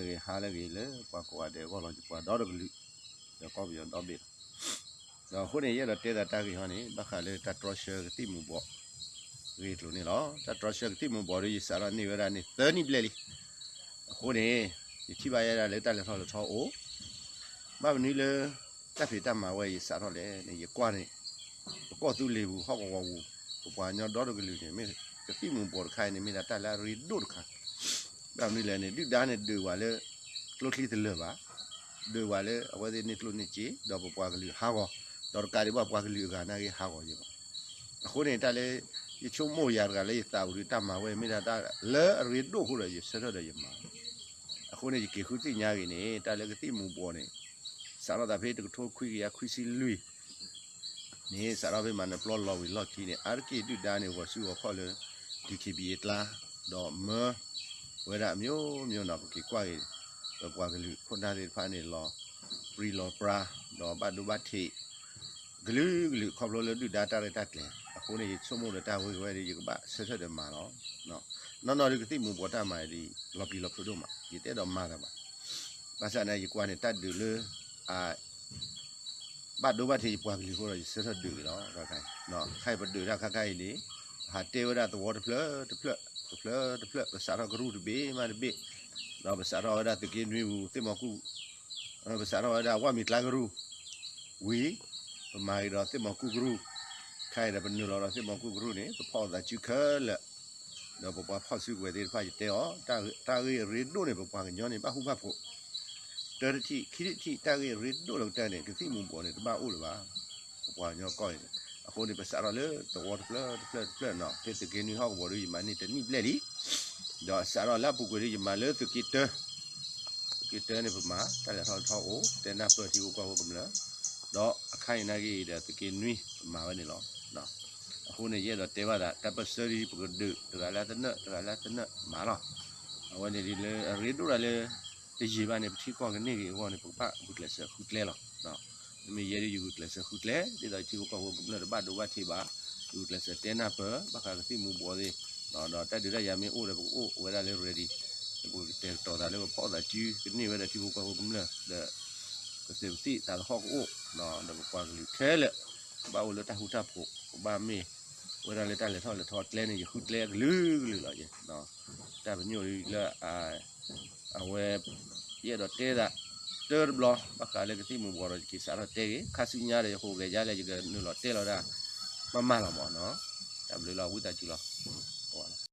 ဂ့ၤဟါလၢအဂ့ၤလၢပှၤကိးဂၤဒဲးအဂီၢ်လီၤ. ယပှၤဒီတကလုာ် ဒီးကီၢ်ပယီၤဒီဘ့ၣ်လီၤ. ဒီးအဃိန့ၣ် ယအဲၣ်ဒိးတဲသးတၢ်ဂ့ၢ်ဟီန့ၣ် ဘၣ်ဃးလၢတၢ်တြီဆၢကသံၣ်မူၤဘှီး ဂ့ၢ်ကျိၤန့ၣ်လီၤ. တၢ်တြီဆၢကသံၣ်မူၤဘှီးဒီး ယစးထီၣ်န့ၢ်ဝဲဒၣ်န့ၣ် သၢနံၣ်ဘျဲၣ်လံ. အဃိန့ၣ် ယထံၣ်ဘၣ်ယဲဒၣ်လၢတၢ်လဲၤထီၣ်လဲၤထီအိၣ် ဘၣ်မနုၤလၢ တၢ်ဖံးတၢ်မၤဝဲ ယစးထီၣ်လဲၣ်န့ၣ် ယကွၢ်န့ၣ် ပကီၢ်သူလ့ၤပူၤ ဟီၣ်ကဝီၤပူၤ ပပှၤကညီဒီတကလုာ်န့ၣ် မ့ၢ်ကသံၣ်မူၤဘှီးတခါအံၤန့ၣ် မ့ၢ်ဒၣ်တၢ်လၢအရ့ဒိၣ်တခါ. ဘၣ်မနုၤလဲၣ်န့ၣ် ဒုၣ်ဒါန့ၣ် ဒုးဝဲလၢ ကျိချံတလၢာ်ဘၣ်, ဒုးဝဲလၢအဝဲသ့ၣ်န့ၢ်ကျိၣ်န့ၢ်စ့ ဒီးပပှၤကလုာ်ဟးဂီၤ, ဒီးတကးဒံးဘၣ်ပှၤကလုာ်အဂၤနာ်က့ဟးဂီၤယဲၢ်ဘၣ်. အဃိန့ၣ် တၢ်လၢ ယဆိကမိၣ်ယၤတဂၤလၢယသးပူၤဒီး တၢ်မၤဝဲမ့ၢ်ဒၣ်တၢ်လၢအရ့ဒိၣ်အဃိဒီး ယဆၢထၢၣ်ဒီးယမၤ အဃိန့ၣ် ယက့ၤဃုသ့ၣ်ညါဂ့ၤန့ၣ် တၢ်လၢကသံၣ်မူၤဘှီးန့ၣ် စးထီၣ်သးဖဲတကထိခွံကယၤခွံဆံလွံၢ်န့ၣ် စးထီၣ်ဖဲမၤနၢၤပျီလီၤဝံၤလီၢ်ခံန့ၣ် အါတက့ၢ်ဒုၣ်ဒါန့ၣ် ဂီၤစုဂီၤခီၣ်လၢ DKBA အကျါ ဒီးမၢဝဲဒၣ်အမျိုးမျိုးနီၤ ပက့ၤကွၢ်ဂ့ၤ ပပှၤကလုာ်ခိၣ်နၢ်သ့ၣ်တဖၣ်န့ၣ် လီၤပြံလီၤပြါ ဒီးဘၣ်ဒိဘၣ်ထံး ကလုာ်ကလုာ် ခီဖျိလၢဒုၣ်ဒါတၢ်ရဲၣ်တၢ်ကျဲၤ အဃိန့ၣ် ယဆိကမိၣ်ဒီးတၢ်ဝဲကဝဲဒီး ယကဘၣ်ဆၢထၢၣ်ဒီးမၤလီၤ. နီၢ်နီၢ်ဒီးကသံၣ်မူၤဘှီးတၢ်မၤအံၤဒီး လီၤပျံၤလီၤဖုးဒိၣ်မး ယတအဲၣ်ဒိးမၤတၢ်ဘၣ်. ဘၣ်ဆၣ်န့ၣ် ယကွၢ်န့ၣ် တၢ်ဒုးလၢ အ ဘၣ်ဒိဘၣ်ထံးယပှၤကလုာ်အဃိဒီး ယဆၢထၢၣ်ဒုးက့ၤလီၤ. ခါအံၤပဒုးတၢ်ခါခါအံၤန့ၣ် ဟးတဲဝဲဒၣ်သဝီတဖျၢၣ်တဖျၢၣ် တဖျၢၣ်တဖျၢၣ် ပစးထီၣ်ကရူၢ်တဘ့ၣ်မးတဘ့ၣ် ဒီးပစးထီၣ်ဝဲဒၣ်သုးက့နွံပူၤ သ့ၣ်မီၤကူၣ် ပစးထီၣ်ဝဲဒၣ်ဝၣ်မံၤကျါကရူၢ် ဝံၤ ပမၤက့ၤဒီးသ့ၣ်မီၤကူၣ်ကရူၢ် ခါအံၤဒီးပနုာ်လီၤဒီးသ့ၣ်မီၤကူၣ်ကရူၢ်န့ၣ် ပဖီၣ်အသးစုခဲလၢာ် ဒီးပပှၤဖီၣ်စုကဝဲၤသ့ၣ်တဖၣ်ယတဲအီၤ တၢ်ဂ့ၢ်အရ့ဒိၣ်န့ၣ် ပပှၤကညီန့ၣ် ဘၣ်ဃူဘၣ်ဖိး တၢတထံၣ် ခံထံၣ်တထံၣ် တၢ်ဂ့ၢ်အရ့ဒိၣ်လၢကတၢၢ်န့ၣ် ကသံၣ်မူၤဘှီးန့ၣ် တဘၣ်အိၣ်လၢၤဘၣ် ပပှၤကညီကီၢ်အံၤန့ၣ် အဃိန့ၣ် ပစးထီၣ်လၢသဝီတဖျၢၣ်တဖျၢၣ်တဖျၢၣ်နီၤ ဖဲသုးက့နွံဟီၣ်ကဝီၤဒီး ယမၤန့ၢ်တနံၣ်ဘျဲၣ်လံ ဒီးစးထီၣ်လၢအပူၤကွံာ်ဒီး ယမၤလၢသုးက့တၢ သုးက့တၢန့ၣ် ပမၤတၢ်လဲၤထီၣ်လဲၤထီအိၣ် တဲနၢ်ပၢၢ်ထံဖိကီၢ်ဖိကမျၢၢ် ဒီးအခါအံၤနာ်က့ဒီး သုးက့နွံ ပမၤဝဲန့ၣ်လီၤ. အဃိန့ၣ် ယအဲၣ်ဒိးတဲဘၣ်သး တၢ်ပၢၢ်ဆၢဒီး ပကဒုးတဂၤလၢသနၢၣ် တဂၤလၢသနၢၣ်မၤလီၤ. အဝဲန့ၣ်ဒ်လၢအရ့ဒိၣ်ဒၣ်လၢ တယံာ်ဘၣ်န့ၣ် ပထံကီၢ်ကန့ၢ်ဂ့ၤအဂီၢ်န့ၣ် ပကဘၣ်ဂုာ်ကျဲးစၢးဃုကျဲလီၤ. မ့မ့ၢ်ယဲဒၣ်ယဂုာ်ကျဲးစၢးဃုကျဲ ဒ်သိးယထံဖိကီၢ်ဖိကမျၢၢ်တဘၣ်ဒိဘၣ်ထံးဘၣ်, ယဂုာ်ကျဲးစၢးတဲနၢ်ပၢၢ် ဘၣ်ဃးကသံၣ်မူၤဘှီးသ့ၣ်, ဒီးတၢ်ဒုးတၢ်ယၤမ့ၢ်အိၣ်ဒီး ပကအိၣ်ဝဲဒၣ်လၢ ready, ပကတဲာ်ကတီၤသးလၢပဖီၣ်သးစု ကန့ၢ်ဝဲဒၣ်ထံဖိကီၢ်ဖိကမျၢၢ် ဒီး ကသ့ၣ်ပသံၣ်သးသဟီၣ်ကအိၣ်, ဒီးပပှၤကလုာ်ခဲလၢာ် ကဘၣ်အိၣ်လၢတၢ်ဃူတၢ်ဖိး, ကဘၣ်မ့ၢ်ဝဲဒၣ်လၢတၢ်လဲၤထီၣ်လဲၤထီကျဲန့ၣ် ယဃုကျဲအကလုာ်ကလုာ်လီၤ. တၢ်ပညိၣ်လၢ အဝဲ ယအဲၣ်ဒိးတဲသး တၢတဘျီ ဘၣ်ဃးလၢကသံၣ်မူၤဘှီးဒီး ယက့ၤစးထီၣ်တဲဂ့ၤ, ခါဆူညါဒီး ယဃိးဂဲၤယါလၢ ယကနုာ်လီၤတဲလီၤဒၣ် မၤမၤလီၤမးနီၤ. တၢ်ဘျုးလီၤ ဝံသးစူၤလီၤ.